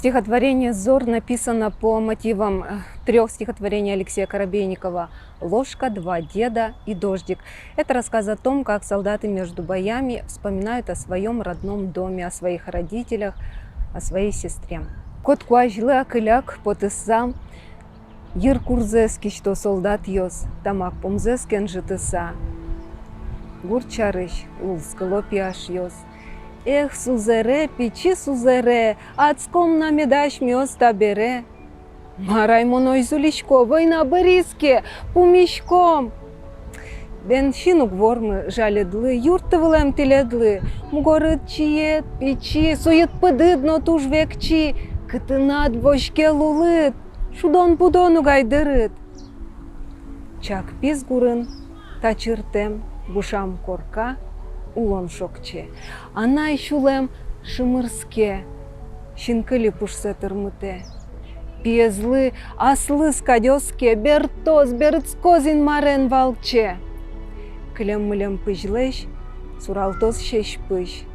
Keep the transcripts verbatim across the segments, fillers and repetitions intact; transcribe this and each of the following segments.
Стихотворение «Зор» написано по мотивам, э, трёх стихотворений Алексея Коробейникова: «Ложка», «Два деда» и «Дождик». Это рассказ о том, как солдаты между боями вспоминают о своём родном доме, о своих родителях, о своей сестре. Котьку азьло акыляк потыса, йыркурзэс кисьто солдатъёс, тамак пумзэс кенжытыса, гурт сярысь лулскыло пияшъёс. Эх, сузэре, пичи сузэре, адском на меда асьмеос табере. Мар ай мон озьы улӥсько, война быриз ке, пумиськом. Бен, син уг вормы жаледлы, юртты вылэм тӥледлы. Мугорыд чиед, пичи, суйыд-пыдыд но туж векчи. Кытынад возь ке лулыд, шудон-будон уг ай дырыд. Чагпиз гурын тачыртэм бушам корка улон шокче. Анай сюлэм шымырске, синкыли пушсэ тырмытэ. Пиезлы аслыз кадь оске, бертоз, берытскоз Инмарен валче. Кылем-мылем пызьлэсь суралтоз сьӧсь пызь.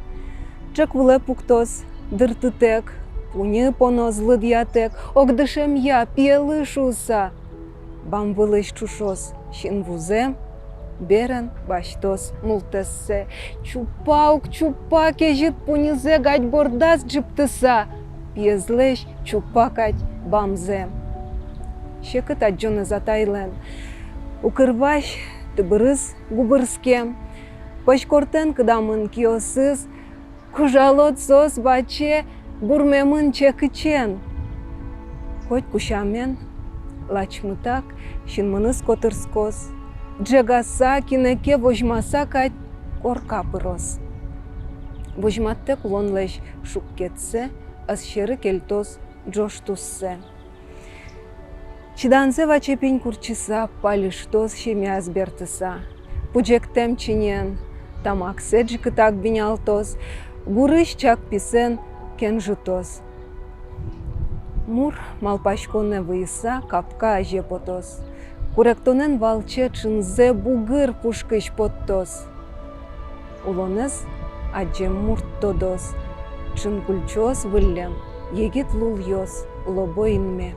Ӝӧк вылэ пуктоз дыртытэк, пуньы поноз лыдъятэк, ог дышемъя, пиелы шуыса. Бам вылысь ӵушоз синвузэ, берен басьтоз мултэссэ. Чупа ук чупа кезьыт пуньызэ, гадь бордаз ӝиптыса, пиезлэсь чупа кадь бамзэ. Секыт адӟонэз атайлэн. Укыр вазь тыбырыз губырскем, пӧсь кортэн кыдамын киосыз. Кужалод соос ваче бурмемын чекычен. Котьку сямен лачмытак синмыныз котырскоз. Ӝегаса, кинэ ке возьмаса кадь, корка пыроз. Возьматтэк улонлэсь шуккетсэ, ӧс сьӧры кельтоз ӝож туссэ. Чиданзэ ваче пинь куртчыса, пальыштоз семьяез бертыса. Пуӟектэм чиньыен тамаксэ ӝикытак бинялтоз, гурысь чагписэн кенжытоз. Мур малпаськонэ выйыса, капка азе потоз. Куректонэн валче ӵынзэ бугыр пушкысь поттоз. Улонэз адӟем мурт тодоз: ӵын кульчоос выллем егит лулъёс лобо инме.